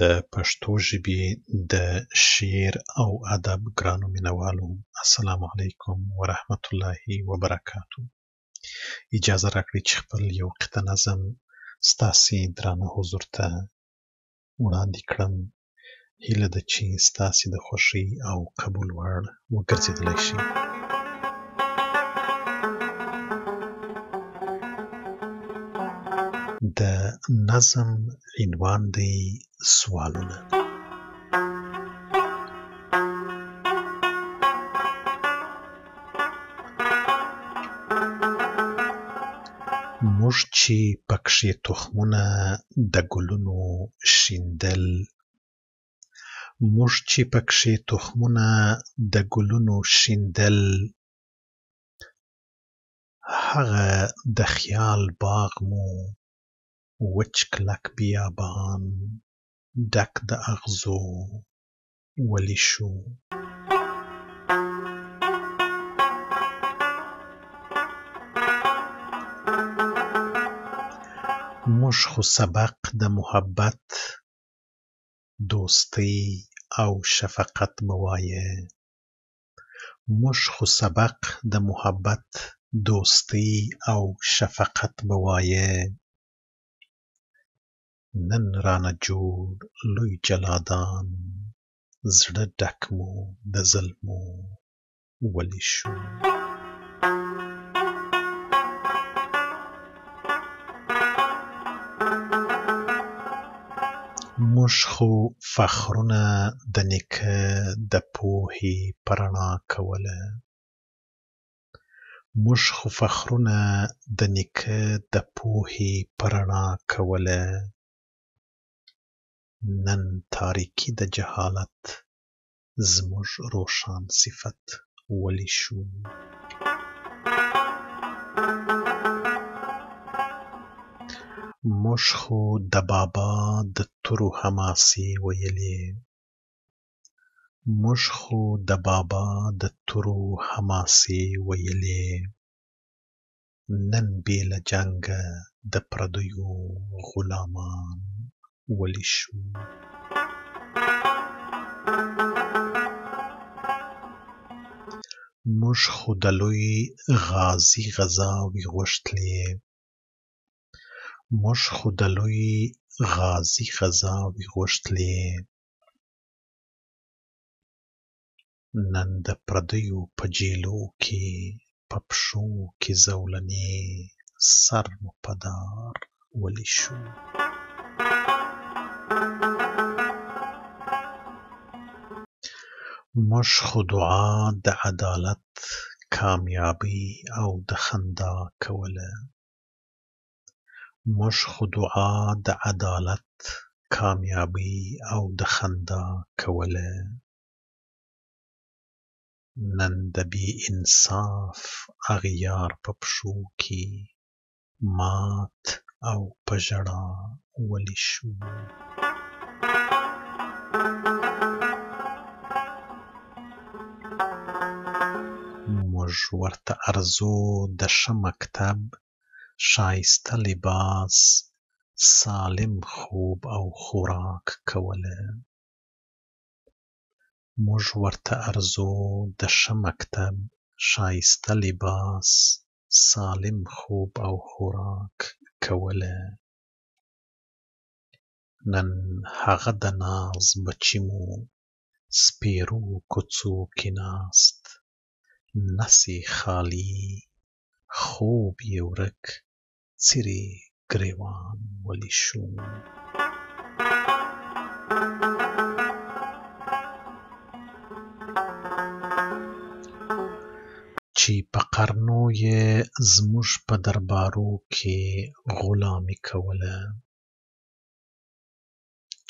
د پښتو ژبې د شعر او ادب ګرانو مینوالو، السلام علیکم ورحمت الله وبرکاتو. اجازه راکړئ چې خپل یو قطعه نظم ستاسې درانه حضور ته وړاندې کړم. هیله ده چې ستاسې د خوښۍ او قبول وړ وګرځېدلی شي. د نظم عنوان دی سوالونه. موږ چې پکښې تخمونه د ګلونو شیندل، موږ چې پکښې تخمونه د ګلونو شیندل، هغه د خیال باغ مو وچ کلک بیابان ډک د اغزو ولي شو؟ موږ خو سبق د محبت، دوستۍ او شفقت به وایه، موږ خو سبق د محبت، دوستۍ او شفقت به وایه، نن رانه جوړ لوی جلادان زړه ډک مو د زلمو ولي شو؟ موږ خو فخرونه د نیکه د پوهې په رڼا کوله، موږ خو فخرونه د نیکه د پوهې په رڼا کوله، نن تاریکي د جهالت زموږ روښان صفت ولي شو؟ موږ خو د بابا د تورو حماسې ویلې، موږ خو د بابا د تورو حماسې ویلې، نن بې له جنګه د پردیو غلامان ولي شو؟ موږ خو د لوی غازي غزاوې غوښتلې، موږ خو د لوی غازي غزاوې غوښتلې، نن د پردیو په جېلو کې په پښو کې زولنې سر مو په دار ولي شو؟ موږ خو دعا د عدالت، کامیابۍ او د خندا کوله، موږ خو دعا د عدالت، کامیابۍ او د خندا کوله، نن د بې انصاف اغیار په پښو کې مات او په ژړا ولي شو؟ موږ ورته ارزو د ښه مکتب، ښایسته لباس، سالم خوب او خوراک کوله، موږ ورته ارزو د ښه مکتب، ښایسته لباس، سالم خوب او خوراک کوله، نن هغه د ناز بچي مو سپېرو کوڅو کې ناست، نس یې خالي، خوب یې ورک، څیرې ګرېوان ولي شو؟ چې په قرنو یې زموږ په دربارو کې غلامي کوله،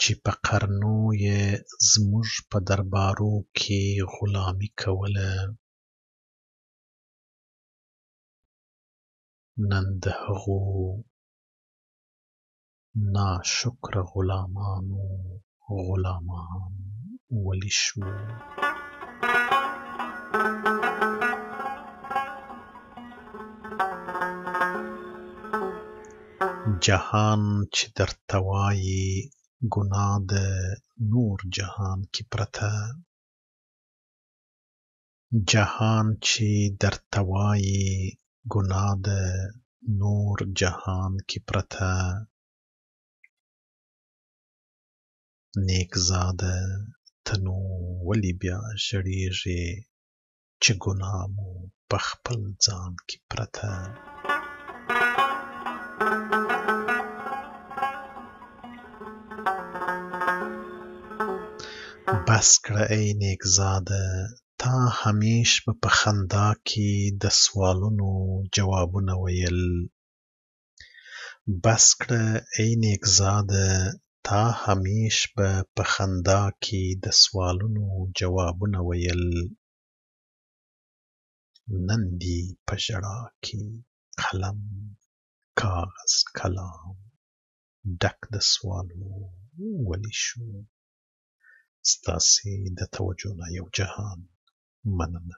چې په قرنو یې زموږ په دربارو کې غلامي کوله، نن د هغو ناشکره غلامانو غلامان ولي شو؟ جهان چې درته وايي ګناه ده نور جهان کې پرته، جهان چې درته وايي ګناه ده نور جهان کې پرته، نیکزاده ته نو ولې بیا ژړېږې چې ګناه مو په خپل ځان کې پرته. بس کړه ای نیکزاده تا همیش به په خندا کې د سوالونو جوابونه ویل، بس کړه ای نیکزاده تا همیش به په خندا کې د سوالونو جوابونه ویل، نن دي په ژړا کې قلم کاغذ کلام ډک د سوالو ولي شو؟ ستاسې د توجه نه یو جهان مننه.